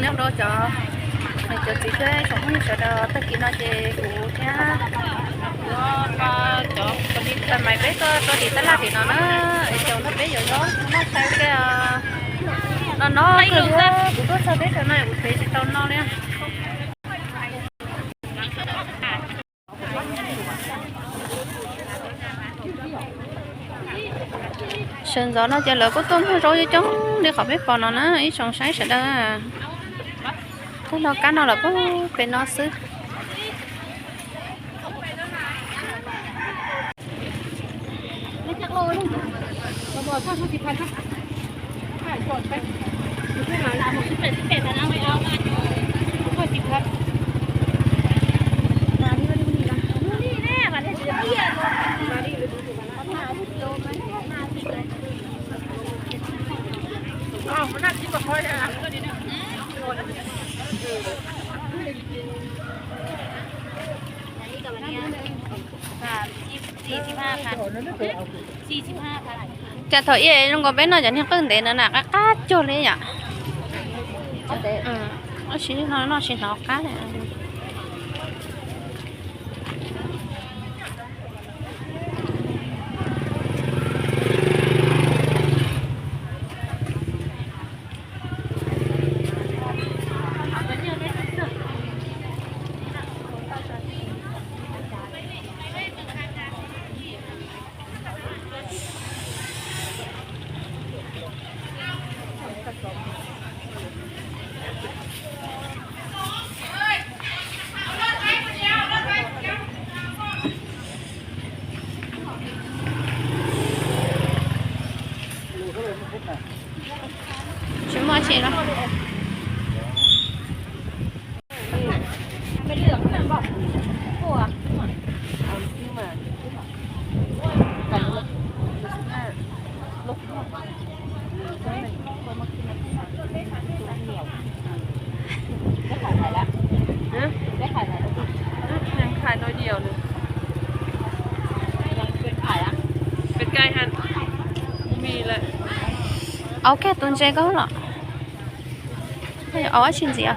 Nyob rau cov, cov txiv thiab tsoom phooj ywg sawv daws, tag kis no ces kuv thiab kuv cov phooj ywg pais peb tuaj rau tim tab laj tim no na, es xyov no peb yuav noj sai thiab. No no kawg li, kuv tuaj txog teb chaws no kuv tsev tsis tau no li. Sawv ntxov no ces lawv kuj tuaj muag zaub coob coob li qhov peb pom no na ib tsoom saib sawv daws. Tab no kab no lawm pem no xwb. Cas thaum ub zoo nkaus peb noj cov niag qwj ntev ntawd na qab qab cuag li yom. Tab sis no noj tsis hnov qab. Tsis muaj tsi no. Au, kag tus ntses koj los. Au, tsis ntxiv.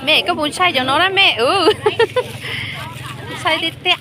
Mej, koj puas ntshai cov no na mej? Ntshai tiag tiag.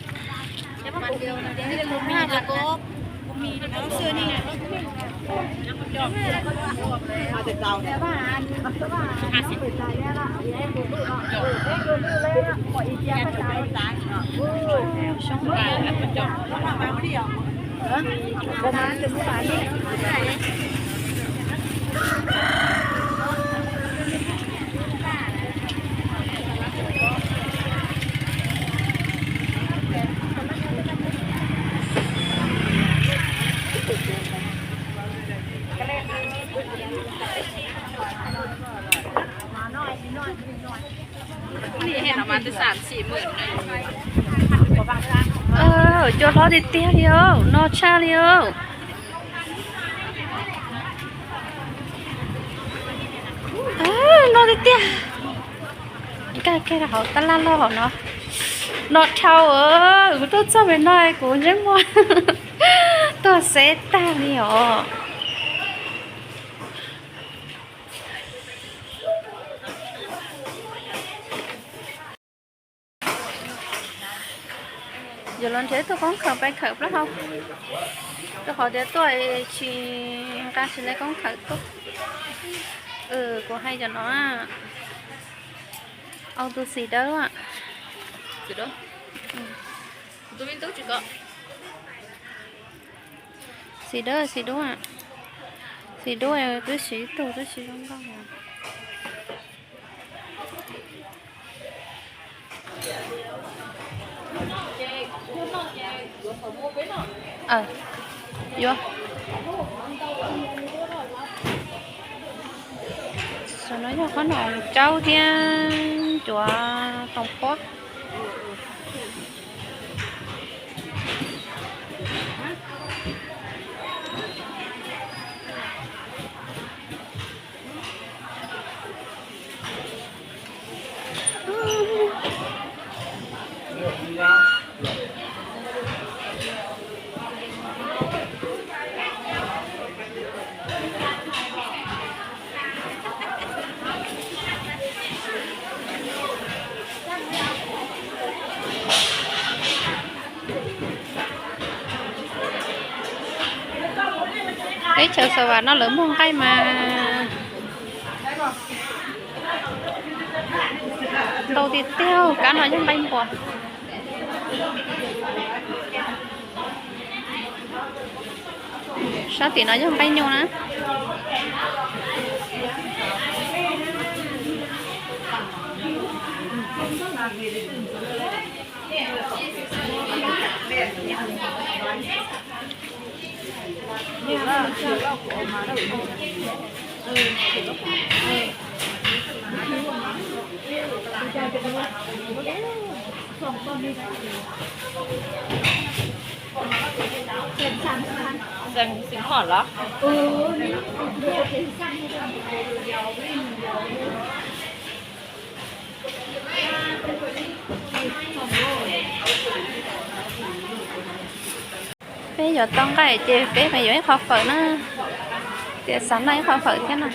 Cua hlob tiag tiag li os, no tshaj li os. No tiag tiag. Nkag kiag rau hauv tab laj loj hauv no. No dhau, kuv tuaj txog pem no kuv ntsej muag tuag xeb tag li os. Yuav los nrhiav tus koob khawm pais khawm plaub hau, rau qhov tias tuaj tsis nqa tsis tau koob khawm tuaj. Kuv hais cov no, au tus xim dawb, xim dawb xim dub, xim dub twb siv ib tug twb tsis zoo nkauj. Yuav, no yog qhob noom tsaub thiab cuav Hauv qhuab. Teb chaws Xa Vas no lawv muag nqaij mas ntau tiag tiag. Kab no yog nqaij npua. Sab tim no yog nqaij nyuj na. Xeem, xeem hom los? Peb yuav tau nqaij ces peb mas yuav ib qho fawm na. Tias xav noj ib qho fawm thiab no.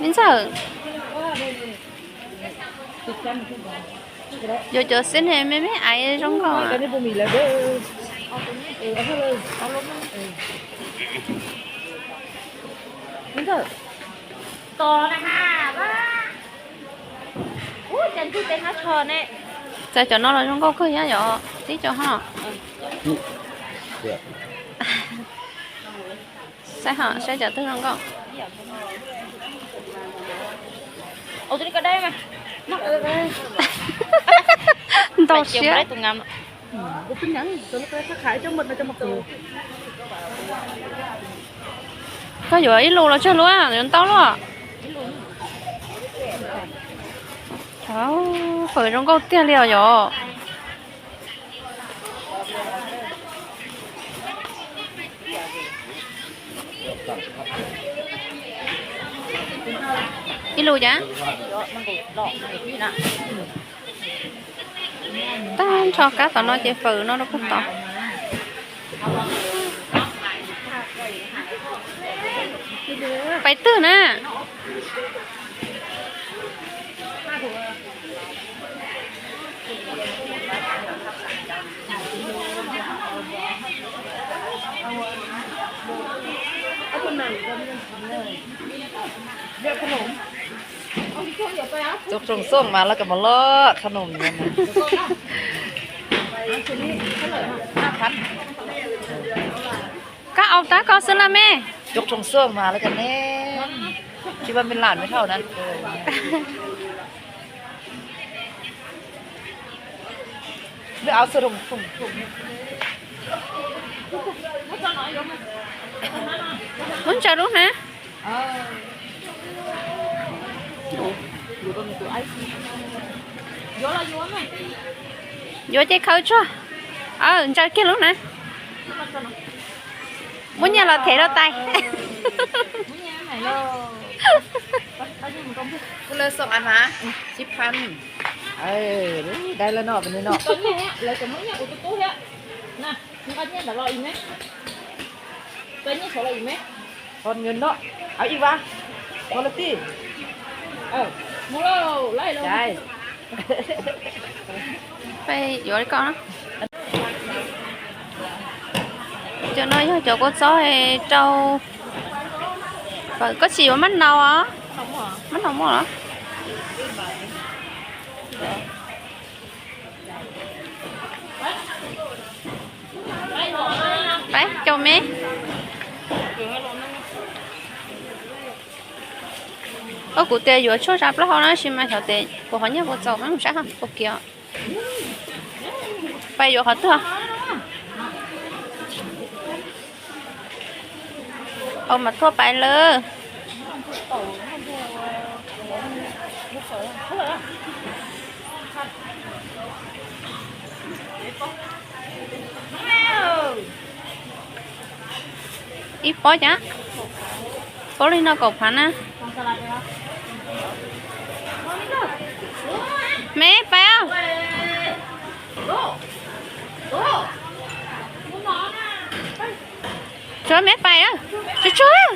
Me ntxawm, yuav cov xib ne me me aiv zoo nkauj. Txais cov no los zoo nkauj kawg thiab yom, tib co ho. Saib ho, saib cov twg zoo nkauj. Ntau siab. Koj yuav ib lus los tsawg lub, yuav ntau luaj? Fawm zoo nkauj tiag li os yom. Ib lus cas? Tag nrho kab tom no ces fawm no rau puag tod. Pais twg na? Txoov tsoom xooj mas lawv kam mus loj qhov num. Koj au tab koj xwb na me. Txoov tsoom xooj mas lawv kam ne. Tsis vas me lam me thauj na. Muab ntsaws lub hnav. Yuav ces khaws tso. Ntsaws kiag lub hnav. Muab nyiaj los them rau tais. Kuv lawv xoom as mas sib phab. Dai lawv no, lawv no. Peb yuav li koj. Cov no yog cov kua txob rau fawm. Koj tsis yuav mab nau os? Mab nau muaj los? Peb caum me. Ua kuv tias yuav tshuaj tsa plaub hau na, tab sis mas xyov tes puas ho nyiaj puas txaus, mus saib puas kiag. Peb yuav qhov twg? Au mas thuaj pais lawm. Ib pob cas, pob li no kaum phav na. Me pais, tsuag me pais, tsuag tsuag.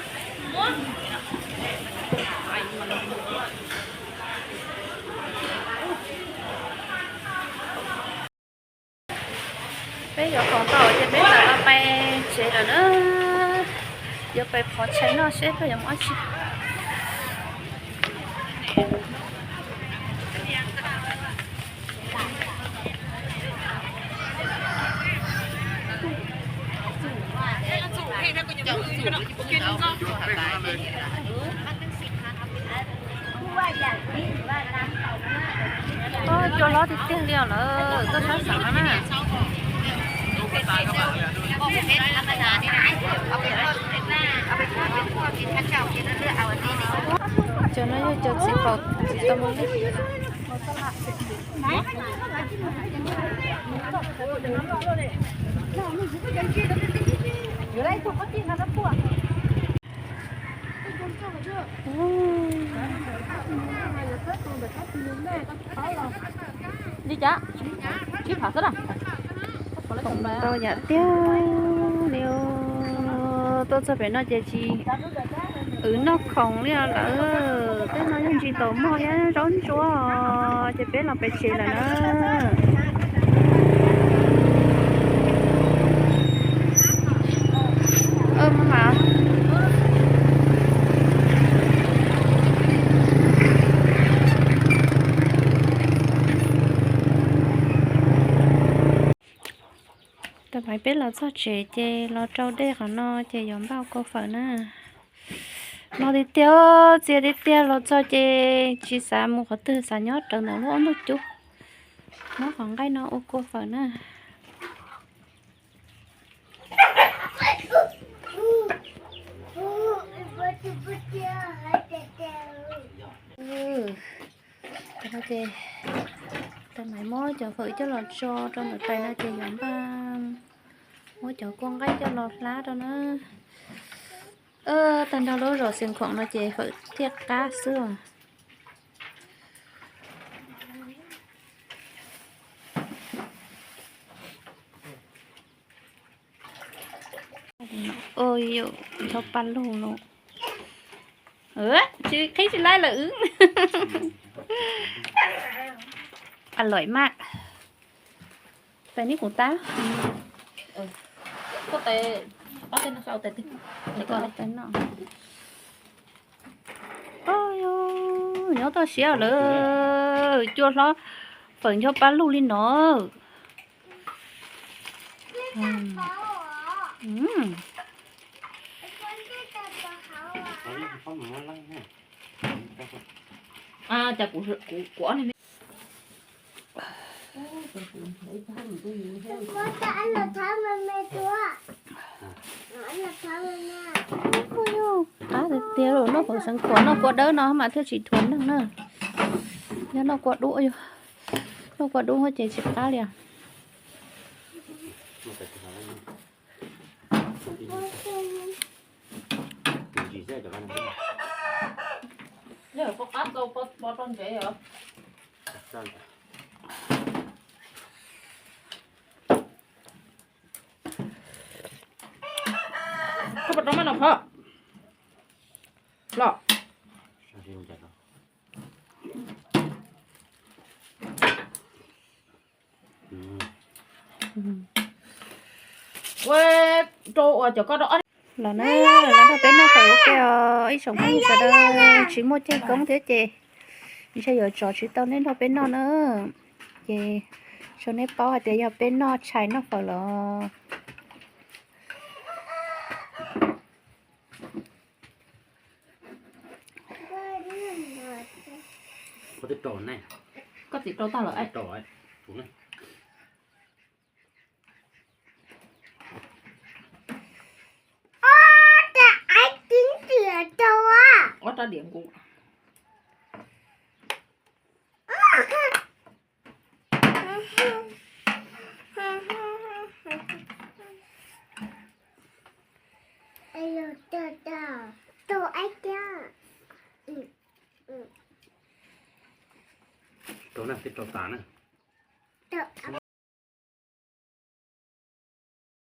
Peb yuav khoom tau ces peb tawm los pais tsev lawm na. Yuav pais phov tshais noj seb peb yuav mus dab tsi. Cua hlob tiag tiag li os lawm, koj saib xav no na. Cov no yog cov txiv qaub, txiv tau mus li. Li cas? Tsis phav xwb na. Khoom tau yam tiag li. Tuaj txog pem no ces tsis, wb noj khoom li lawm. Tej no yog ntsis taum mog thiab zaub ntsuab, ces peb los pem tsev lawm na. Tag maiv peb los txog tsev ces los rau dej qhov no ces yuav npaj ua kua fawm na. No tiag tiag, txias tiag tiag, los txog ces tsis xav mus qhov twg, xav nyob rawv ntawm lub ob ntug cub, muab qhov nqaij no ua kua fawm na. Ces tag maiv muab cov fawm coj los tso rau ntawm tais no ces yuav npaj muab cov kua nqaij coj los hlab rau na. Tag nrho lub zos Xiav Khoom no ces fawm thiaj qab xwb os. Ua yus ncho pa lug no. Tsis qhib tsis laib lawm. A lawm mas. Tais neb kuv tab. Nyob toj siab lawm, cua hlob fawm ncho pa lug li no. Qab tiag tiag, noj fawm Xeev Khuam noj kua dawb no mas thiaj tsis dhuav neeg na. Yog noj kua dub, noj kua dub ces tsis qab li. Koj puas rau maj no phom los? Ua rau uas cov koj rau ob. Los na, los nrog peb noj fawm ua ke os ib tsoom phooj ywg sawv daws. Tsis muaj ceg koob thiab ces ntshe yuav tso tsis tau nej nrog peb noj na. Ces tsuas nej paub hais tias yog peb noj tshais noj fawm los. Koj txiv rau tag lawm. Ob rab diam nkuv. Rau na, twb rau tas na.